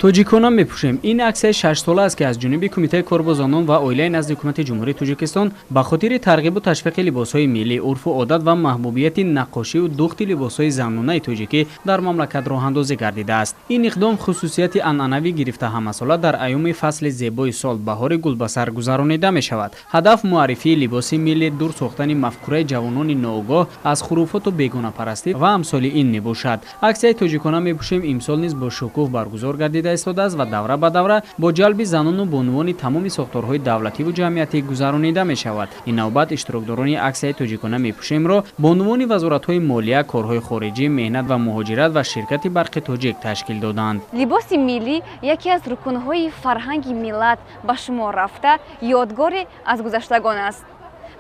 Тоҷикона мепӯшем. Ин аксияи шашсола аст, ки аз ҷониби Кумитаи кор бо занон ва оилаи назди Ҳукумати Ҷумҳурии Тоҷикистон ба хотири тарғибу ташвиқи либосҳои миллӣ, урфу одат ва маҳбубияти наққошиву духти либосҳои занонаи тоҷикӣ дар мамлакат роҳандозӣ гардидааст. Ин иқдом хусусияти анъанавӣ гирифта, ҳамасола дар айёми фасли зебои сол, баҳори гулбасар, гузаронида мешавад. Ҳадаф муаррифии либоси миллӣ, дур сохтани мафкураи ҷавонони ноогоҳ аз хуруфоту бегонапарастӣ ва амсоли ин мебошад. Аксияи «Тоҷикона мепӯшем» имсол низ бо шукӯҳ баргузор гардида истодааст ва давра ба давра бо ҷалби занону бонувони тамоми сохторҳои давлативу ҷамъиятӣ гузаронида мешавад. Ин навбат иштирокдорони аксияи «Тоҷикона мепӯшемро» бонувони вазоратҳои молия, корҳои хориҷӣ, меҳнат ва муҳоҷират ва ширкати «Барқи Тоҷик» ташкил доданд. Либоси миллӣ яке аз рукунҳои фарҳанги миллат ба шумор рафта, ёдгоре аз гузаштагон аст.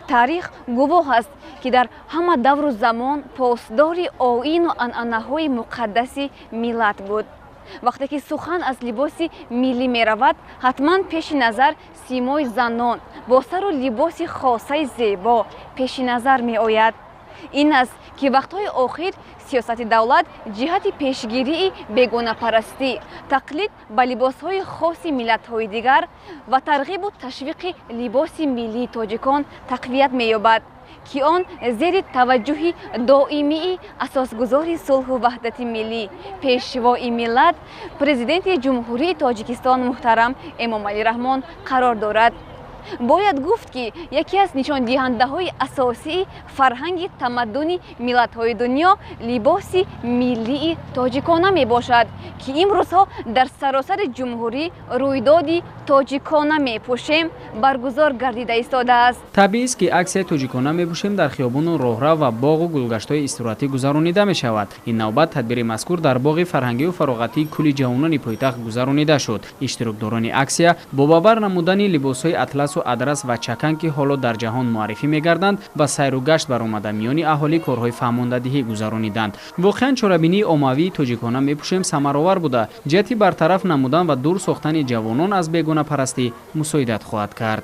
Таърих гувоҳ аст, ки дар ҳама давру замон посдори оину анъанаҳои муқаддаси миллат буд. Вақте ки сухан аз либоси миллӣ меравад, ҳатман пеши назар симои занон бо сару либоси хосаи зебо пеши назар меояд. Ин аст, ки вақтҳои охир сиёсати давлат ҷиҳати пешгирии бегонапарастӣ, тақлид ба либосҳои хоси миллатҳои дигар ва тарғибу ташвиқи либоси миллии тоҷикон тақвият меёбад, ки он зери таваҷҷӯҳи доимии асосгузори сулҳу ваҳдати миллӣ, Пешвои миллат, Президенти Ҷумҳурии Тоҷикистон муҳтарам Эмомалӣ Раҳмон қарор дорад. Бояд гуфт, ки яке аз нишондиҳандаҳои асосии фарҳанги тамаддуни миллатҳои дунё либоси миллии тоҷикона мебошад, ки имрӯзҳо дар саросари ҷумҳурӣ рӯйдоди «Тоҷикона мепӯшем» баргузор гардида истодааст. Табиист, ки аксияи «Тоҷикона мепӯшем» дар хиёбону роҳрав ва боғу гулгаштҳои истироҳатӣ гузаронида мешавад. Ин навбат тадбири мазкур дар боғи фарҳангию фароғатии кулли ҷавонони пойтахт гузаронида шуд. Иштирокдорони аксия бо ба бар намудани либосҳои атласу адрас ва чакан, ки ҳоло дар ҷаҳон муаррифӣ мегарданд, ба сайру гашт баромада, миёни аҳолӣ корҳои фаҳмондадиҳӣ гузарониданд. Воқеан, чорабинии оммавии «Тоҷикона мепӯшем» самаровар буда, ҷиҳати бартараф намудан ва дур сохтани ҷавонон аз бегонапарастӣ мусоидат хоҳад кард.